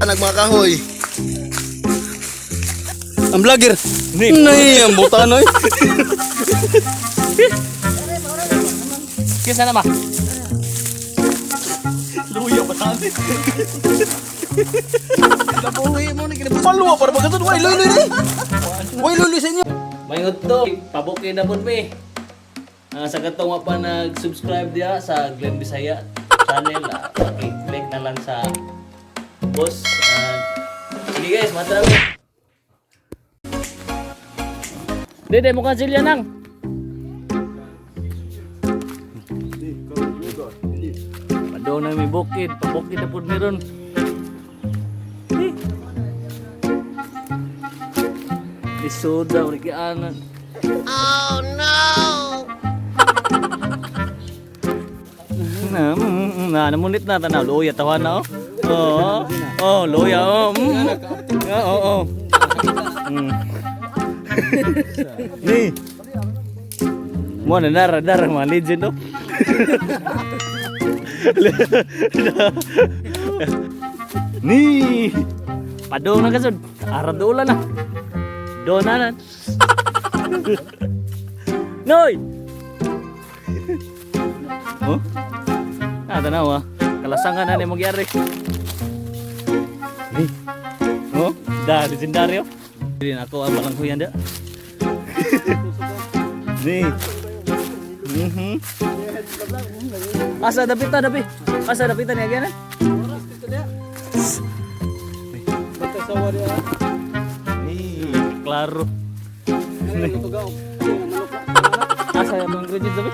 Nag mga kahoy. Ang vlogger. Nay, ang buta noy. Kisa na ma. Luya pa sa amin. Kabuhi mo ni kinabuhi. Paluwa para magatod. Way luy luy. Way luy sa inyo. Mayot to, pabukin na po mi. Sa katong wa pa nag-subscribe diya sa Glenn Bisaya channel, paki-click na lang sa boss. Sige guys, mata na mi. Dede, mukhang silya nang. Padong na may bukid, pabukid na po meron. Eh. Lisod daw, rikianan. Oh no! Na, na, namunit na tanaw. Luya, tawa na oh. Oo, oh, luya, oh. Oo, oo. Ni. Mo na nara dara mga legend oh. Ni. Padong na kasod. Aradola na. Donanan. Noy! Oh? Ah, tanaw ah. Kalasangan na ni magyari. Ni. Oh, da legendaryo. Dili na ako ang balanghuyan da. Ni. Asa dapita dapi. Asa dapita niya gana? Ni, klaro. Asa yung mga ingredients dapi?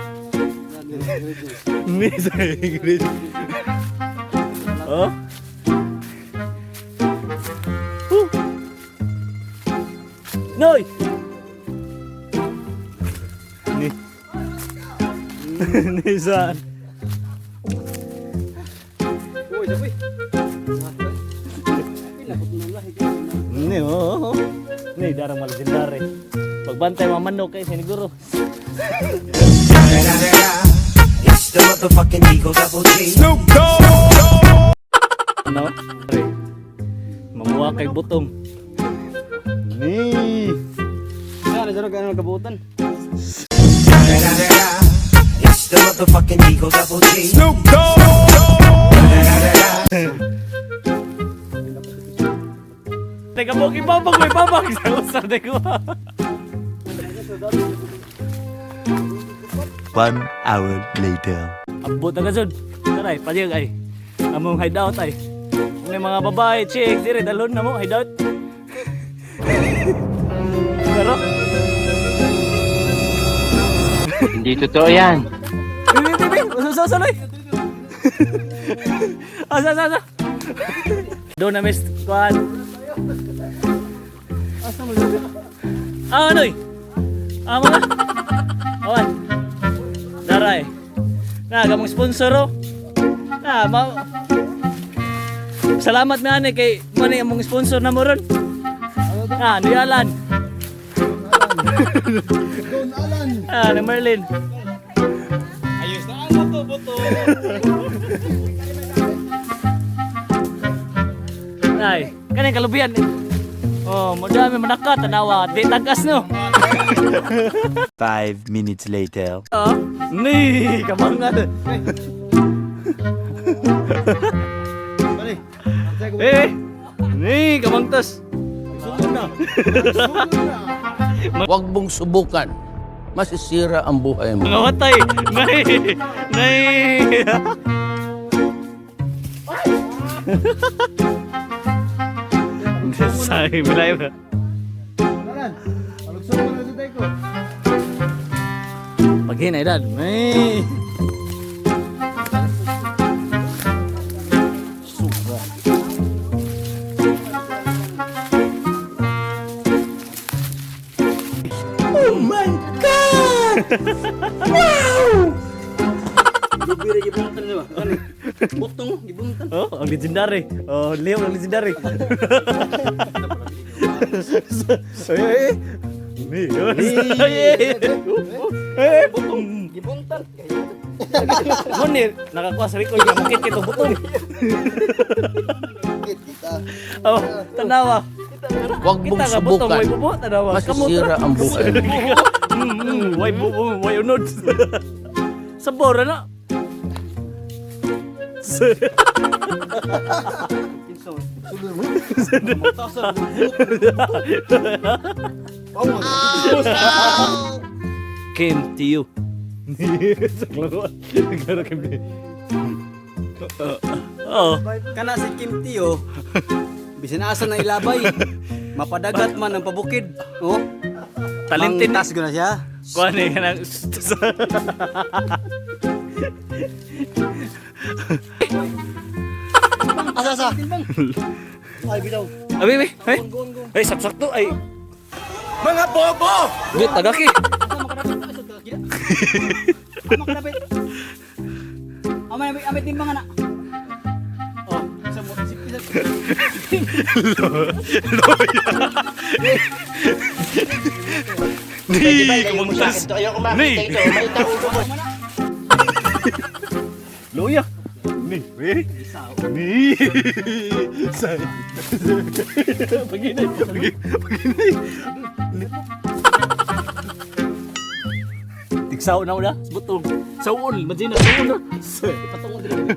Ni sa ingredients. Oh. Huh. Noy. Ni. Ni saan? Uy, dapoy. Ni oh. Ni darang malajendare. Pagbantay mga manok kay siniguro. It's the motherfucking Eagle Double G. Ano? Pre. Mamuha kay butong. Ni. Saan sa gano'n kabutan? It's the motherfucking Eagle Double G. Teka mo, ibabag mo, ibabag sa usap ko. One hour later. Abot na kasod. Taray, padiyag ay. Among hideout ay. May mga babae, chick, dire dalon na mo hideout. Pero, Hindi totoo yan. bibi, bibi, usa usa usa. Asa asa asa. Doon na miss kuan. Ah, anoy. Ah, mga. Awan. Daray. Na, gamong sponsor oh. Na, ma Salamat na ani kay mo ni among sponsor na mo ron. Ah, ni Alan. Don Alan. Ah, ni Merlin. Ayos na ang buto buto. Ay, kaning kalubian. Oh, mo dami manaka tanawa, di tagas no. 5 minutes later. Oh, ni kamangan. Pare. Eh, ni kamangtas. Sulod na. Sulod na. Huwag mong subukan. Masisira ang buhay mo. Mga watay. Nay, nay. Say, bilay ba? Alan. Alugso mo na sa ko. Paghinay dad. Nay. Lubira gibuntan niya ba? Kani. Butong gibuntan. Oh, ang legendary. Oh, Leo ang legendary. Ay, ay, ay. Ni. Ay, ay, ay. Eh, Butong gibuntan. Mo ni nakakuha sa record nga mukit kito butong. Kita. Oh, tanawa. Huwag mong Kita ka butong subukan. way bubo, tanawa. Masisira ang buhay mo. Way bubo, way unod. Sabor na. Came to you. Klaro, klaro Kim Tio. Oh. Kana si Kim Tio, bisan asa na ilabay. Mapadagat man ang pabukid. Oh. Talented. Mangtas ko na siya. Kuan eh kanang Asa asa. Ay bitaw. Abi, abi, ay. Ay, saksak to ay. Mga bobo! Git tagaki. Ama kanapit. Ama na amit timbang na. Oh, isa mo isa. Ni, kumangtas. Ni. Loya. Ni, eh. Ni. Say. Paginay, paginay. Tigsaw na una, butong. Sawon, majina sawon na. Patungo diri.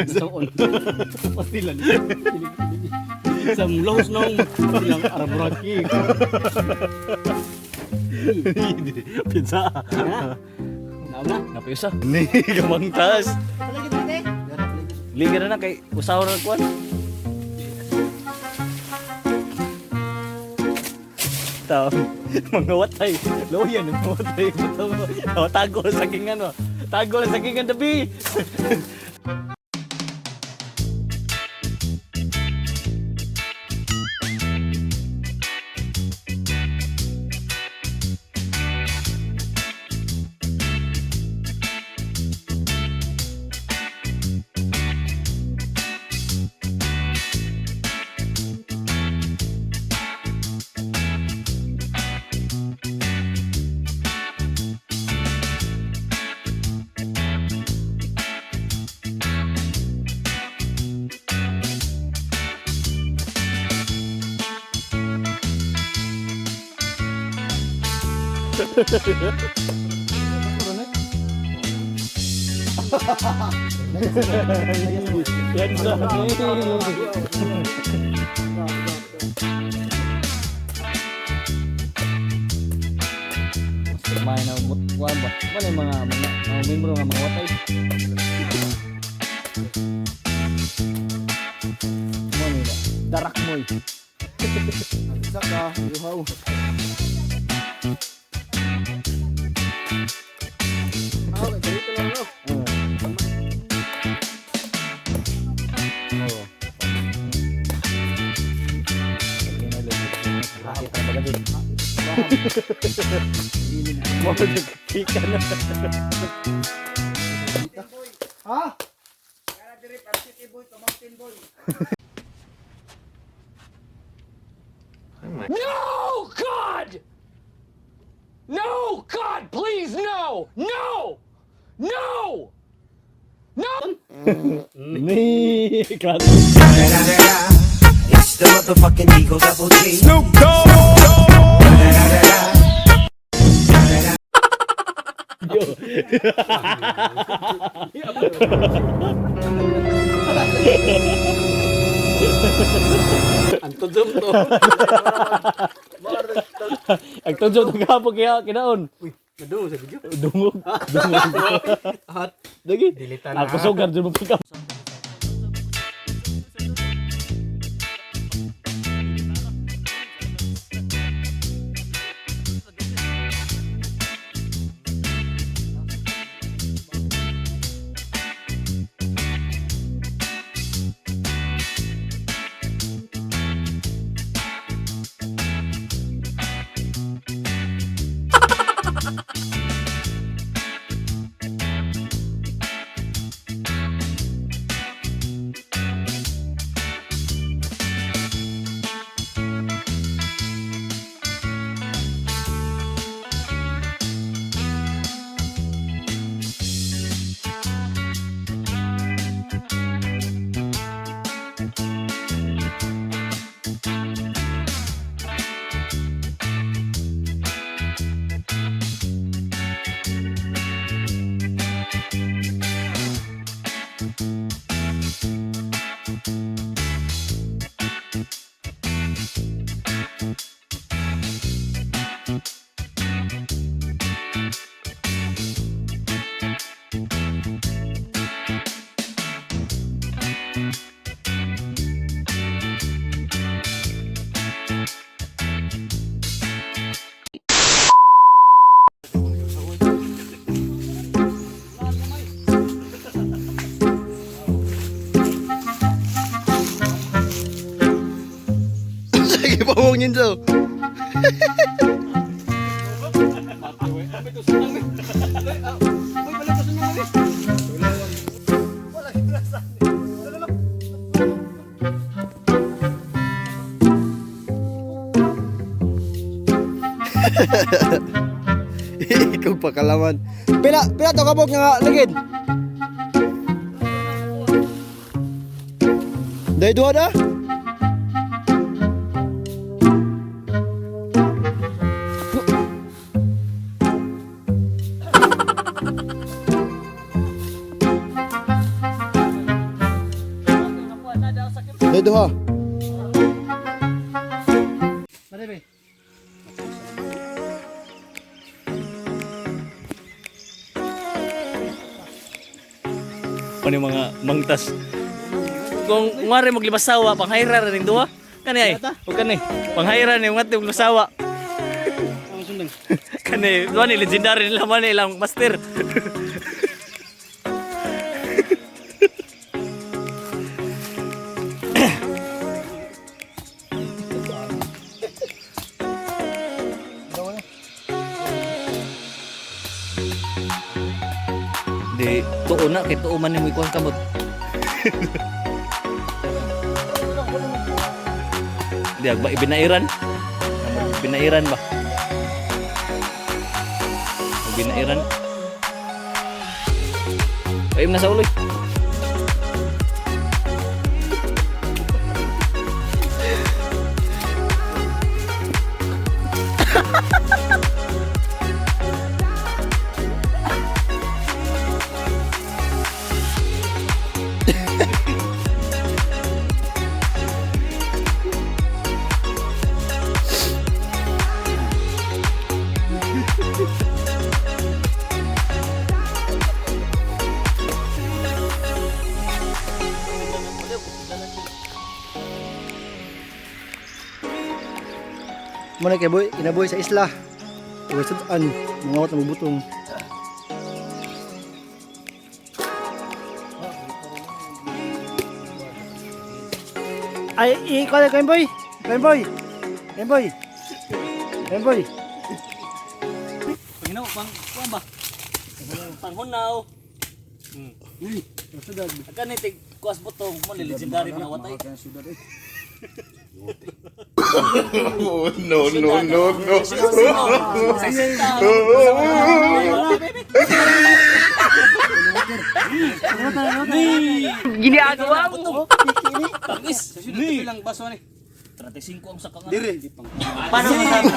Saon. Pasilan. Sa lahos nang silang araburaki. Pinsa. Nauna na. Napayusa. Ni, kumangtas. Liga na na kay usaw na kuan. Tao, mga watay. Loya ng mga watay. Oh, tago lang sa kingan mo. Tago lang sa kingan dabi. Yan sa. May na kuan ba? Wala yung mga membro nga mga watay. Mo nila. Darak moy. Isa ka, yuhaw. Ah, ganito lang no. Oo. Mo nagkika na. Ha? No, God! No, God, please, no! No! No! Ni, klaro. It's the motherfucking Eagle Double G. Snoop Ang tudom to. Ang tudyo to gapon kaya kinaon. Nadungog sa video. Dungog. Dungog. At Dagi. Dilitan na. Ako sugar dyan mo pagka. Hangin so. Ikaw pa kalaman. Pila, pila to kabog nga ligid. Dahil duha na? Dahil duha. Marebe. Ano yung mga mangtas. Kung ngari maglimasawa, panghayra ra ning duha. Kani ay. O kani. Panghayra ni mga maglimasawa. Ang sundang. Kani, duha ni legendary nila man ilang master. Di tuo na kay tuo man nimo ikuan kamot. Di agba ibinairan. Binairan ba? Binairan. Ayun na sa uloy. Muna kay boy, inaboy sa isla. Uy, sudan, mga wat na magbutong. Ay, ikaw na, Kain boy. Kain boy. Kain boy. Kain boy. Panginaw, pang kuan ba? Panghunaw. Uy, sudan. Agkan ni tig kuas butong mo ni legendary mga watay. Oh, no, no, no, no. Ginagawa mo. Tangis. Ni lang baso ni. 35 ang sakang. Dire. Paano masabi?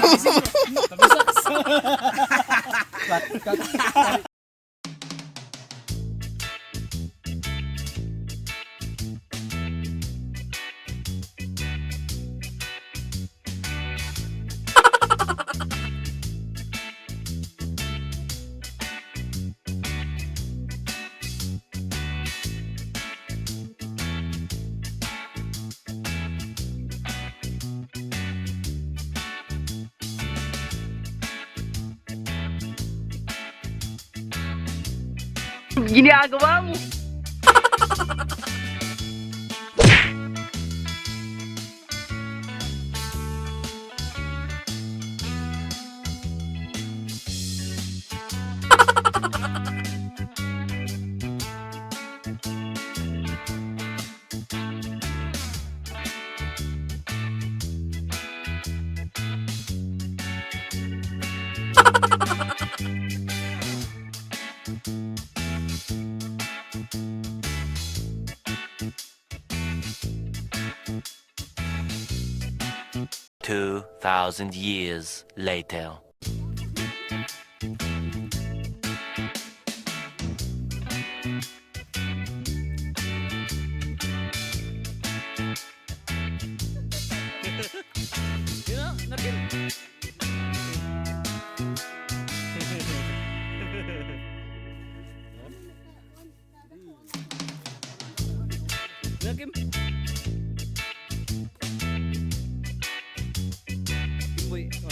Ginagawa mo. 2,000 years later. Kim. Kimboy. Oh.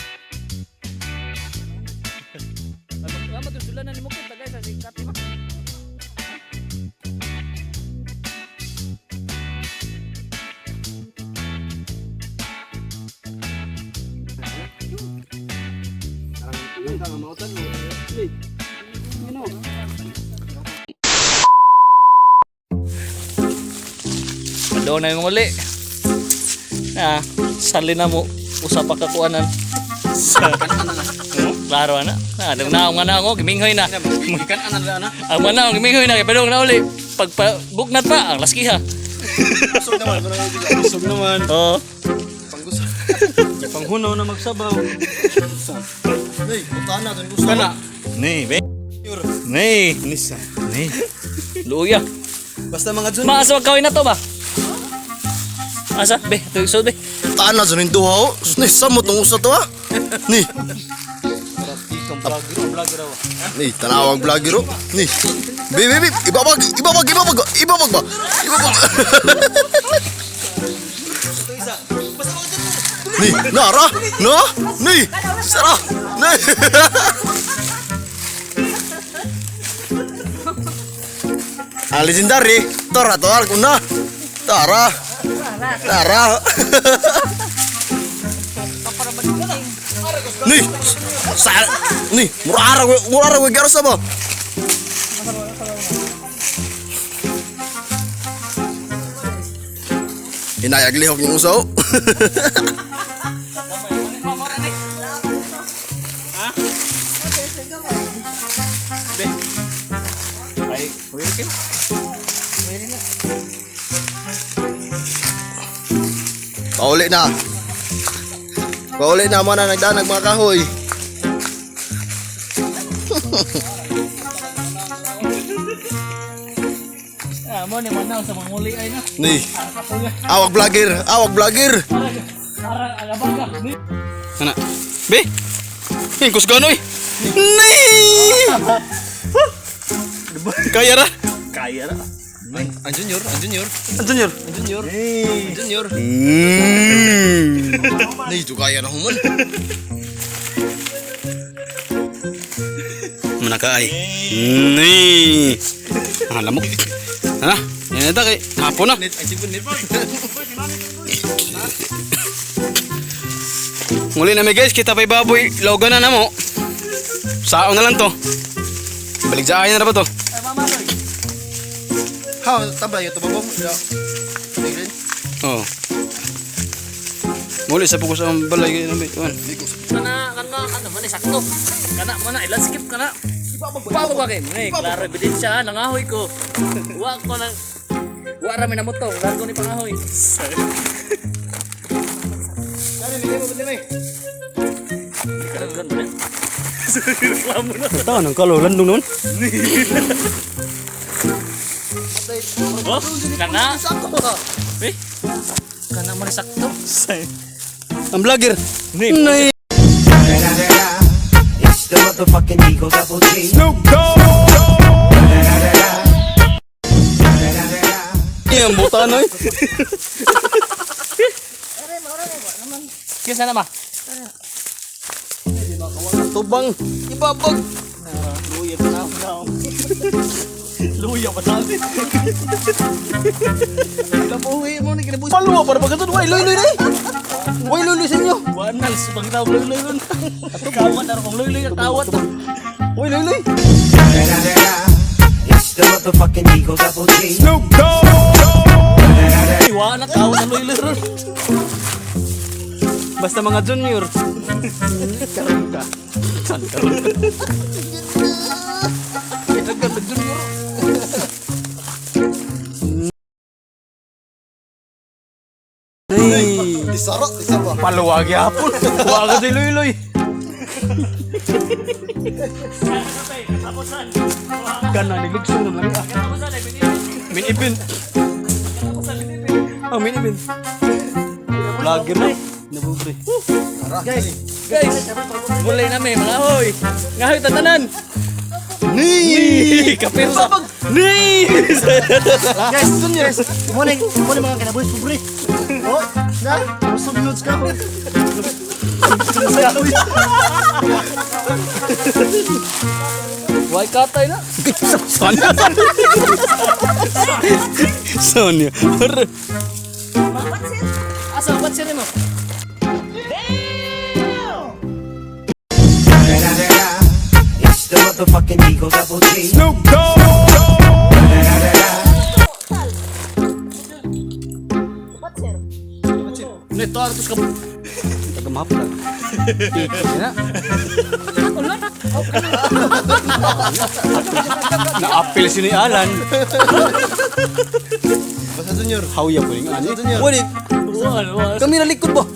Ano, tama to sila na ni mo Kim tagay sa si Kati ba? Doon na yung uli. Na, sali na mo. Usa pa kakuanan. Klaro na. Na, dong na nga na ako, giminghoy na. Ikan ana na na. Ang mana, giminghoy na pero na uli. Pag pa, bugnat pa ang laskiha. Busog naman. Busog naman. Oo. Panghunaw na magsabaw. Hey, butaan na doon gusto. Kana. Ni, be. Ni. Nisa. Ni. Luya. Basta mga jun. Maasa magkawin na to ba? Asa? Be, ito yung be. Taan na dyan yung duha oh. Ni, samot nung usa to ah. Ni. Ni, tanawang vlogger oh. Ni. Be, be, be. Ibabag, ibabag, ibabag. Ibabag ba? Ibabag. Ni, nara. No? Ni. Sara. Ni. Ah, legendary. Tara, tara kuna. Tara. Tara. Ni, sa ni, murara ko, murara ko garas ba? Hinayag lihok yung usaw. Ay, huwag kayo. Pauli na. Pauli na mana nagdanag mga kahoy. Ah, mo ni manaw sa mga muli ay na. Ni. Awag vlogger, awag vlogger. Arang alabang ka. Ni. Ana. Be. Ingkos ganoy. Ni. Kaya ra. Kaya ra. Ang junior, ang junior, Ang junior. ang junior. Ang junior. Ni, kaya na human. Manakaay. Ni. Ah, lamok. Ana, yan na kay hapon na. Muli na mi guys, kita pa'y baboy, logan na namo. Saon na lang to. Balik sa akin na ba to? Ha, tambay ito babong. Ya. Tigrin. Oo. Muli sa pugos ang balay kayo ng bituan. Kana kana kana man sakto. Kana mo na ilan skip kana. Ibabag ba kay? Ni klaro ebidensya nangahoy ko. Wa ko nang wa ra mi namutong, largo ni pangahoy. Karagan ba na? Reklamo na. Tao nang kalo landong noon. Oh, kana. Eh. Kana man sakto. Ang vlogger. Ni. It's the motherfucking Eagle Double G. Ang buta noy. Kinsa na ma? Tubang ibabag. Luya pa na ako. Luya pa natin. Labuhi mo ni kinabuhi. Paluwa para pagkatud. Way loy loy day. Way loy loy sa inyo. Wanal sa pangitaw loy loy ron. Kawat na kong loy loy kawat. Way loy loy. It's the motherfucking Eagle Double G. Wa na kawat na loy loy ron. Basta mga junior. San karon? Dagdag junior. Disara, disara. Paluwa gyapon. Wa ka si loy loy. Kana ni lugsong na lang. Min ipin. Oh, min ipin. Vlogger na. Nabubre. Guys, Guys, mulay na mi mga hoy. Ngahoy tatanan. Ni! Kapirsa. Ni! Guys, guys, mo ni mga kinabuhi pobre. Oh, na, gusto yun ka. Why katay na? Sonia. Sonia. Asa what's your name? Da-da-da. It's the motherfucking Eagle Double G. Nito artos ka. Tagamahaplag. Na. Na-apil si ni Alan. Basta Junior. Hawya po yung ani. Basta Junior. Wala. Kami nalikod ba?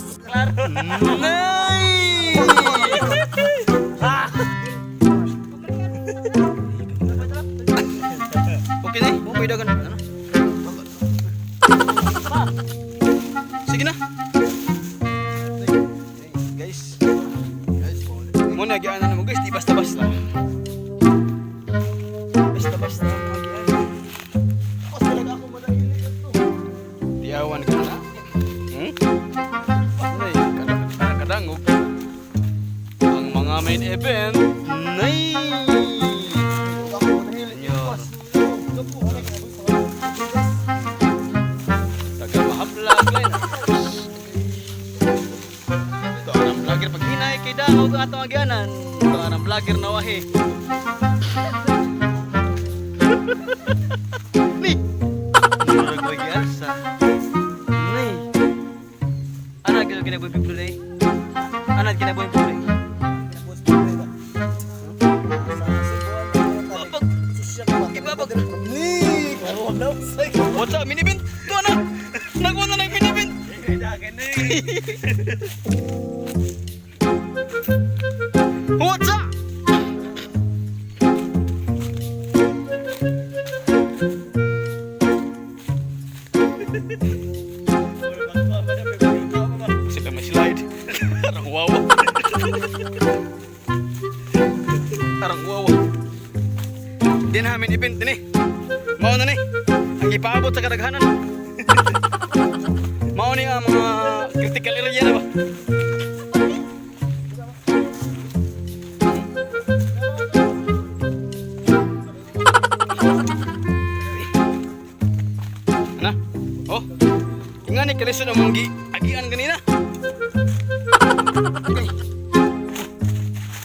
Nay! Okay na eh. Okay dagan. Ano? Sige na. Guys. Muna gyud na mo guys, di basta-basta. Basta-basta ang agianan. Diawan ka na. Hmm? Nay, kadangog. Ang mga main event. Nay! Senyor. Taga mahaplag line. Ito ang vlogger pag hinay kay dangog ang atong agyanan. Ito ang vlogger na wahi. Ni! Murag way gialsa. Nay. Ana gino kinabuhi pipulay. Ana kinabuhi pipulay. Ibabag. Ibabag. What's up, minibin? Ito na. Nagwa na ng minibin. What's up? Sila may slide. Arang wawa. Arang wawa. Di namin event din eh. Mao na ni. Ang ipaabot sa kadaghanan. Mao ni ang mga critical area na ba? Ana? Oh. Nga ni kalisod ang mong agian ganina. Ay.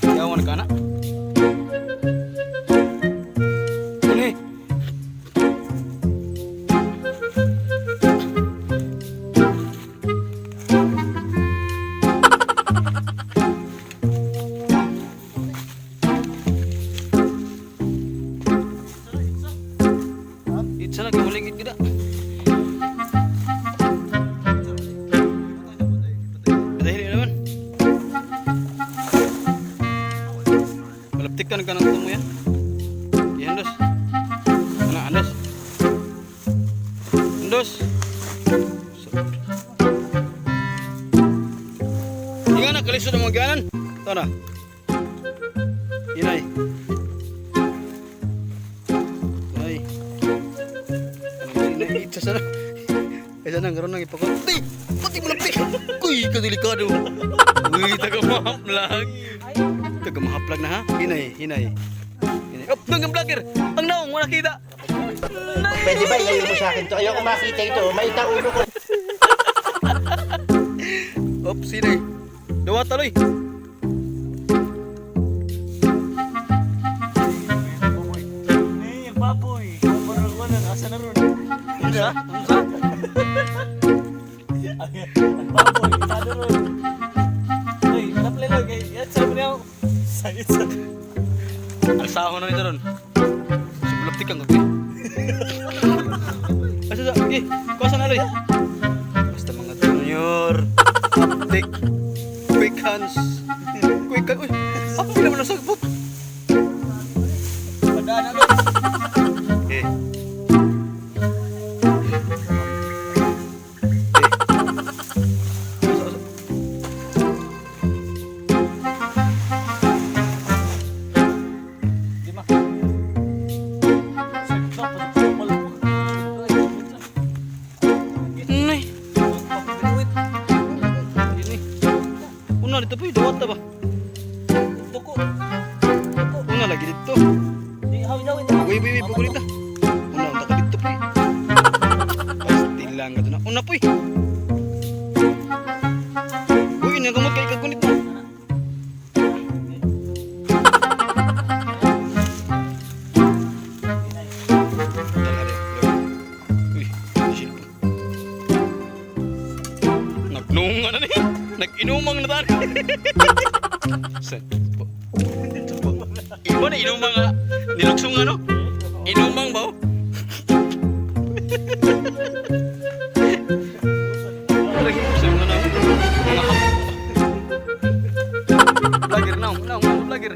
Yawan ka na. Ano eh? Itsa na, kamulingit kita. Dahil naman. Malaptikan ka ng tumo yan. Ihandos. Ano, andos. Andos. Inga na, kalisod ang mga ganan. Ito na. Inay. Ay. Inay, itsa sana. Isa nang karon nang ipakot. Ti! Pati mo laptik! Uy, kadelikado. Uy, taga mahaplag. Taga mahaplag na ha. Hinay, hinay. Hinay. Oh, ang vlogger. Ang naong, wala kita. Pwede ba ilayo mo sa akin to? Ayoko makita ito. May taulo ko. Oops, hinay. Dawa taloy. Ni, ang baboy. Parang wala, asa na ron? Unsa? Unsa? Ang baboy, talo ron. Uy, naplay lang kay yan sabi niya. Sakit sa. Alsahon na nito ron. Sublaptik ang gabi. Asa sa? Eh, kuasa na loy. Basta mga junior. Uptik. Quick hands. Quick hands. Uy, apil naman ang sagbot. Padaan na ron. Eh. Eh. Asa, asa. Lima. Nay. Ini. Una dito po, dawat ta ba? Duko. Una lagi dito. Di hawi-hawi. Uy, uy, uy, pagulita. Una, unta ka dito po. Pastila nga doon. Una po. Uy, nagamot kay kagunit na. Nag-inumang na tayo. Iba na inumang nga. Niluksong ano? Inumang ba? Oh? Sa mga na. Mga hap. Vlogger na, na, vlogger.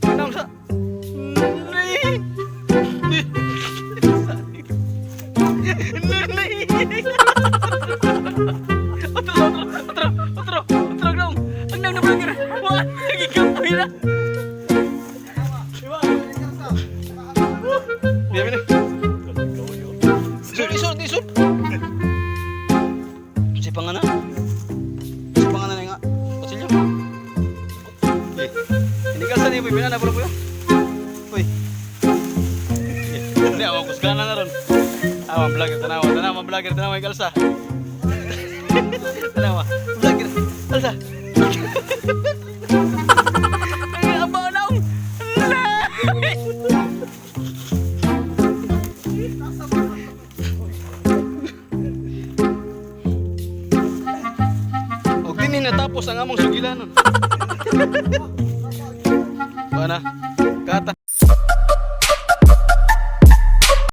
Naong sa. Nay! Nay! Otro, otro, otro, otro, otro, naong. Ang naong na vlogger. Wah, nagikapoy na. Diyan na. Isod, isod, isod. Si pangana. Si pangana na nga. Kutsilyo. Eh, hindi ka sa niyo, pinana puro po. Uy. Hindi, awang kusgana na ron. Awang vlogger, tanawa, tanawa, vlogger, tanawa, ikalsa. Tanawa, vlogger, alsa. Ay, aba na akong- Ala! Og dinhi natapos ang among sugilanon. Bana, kata.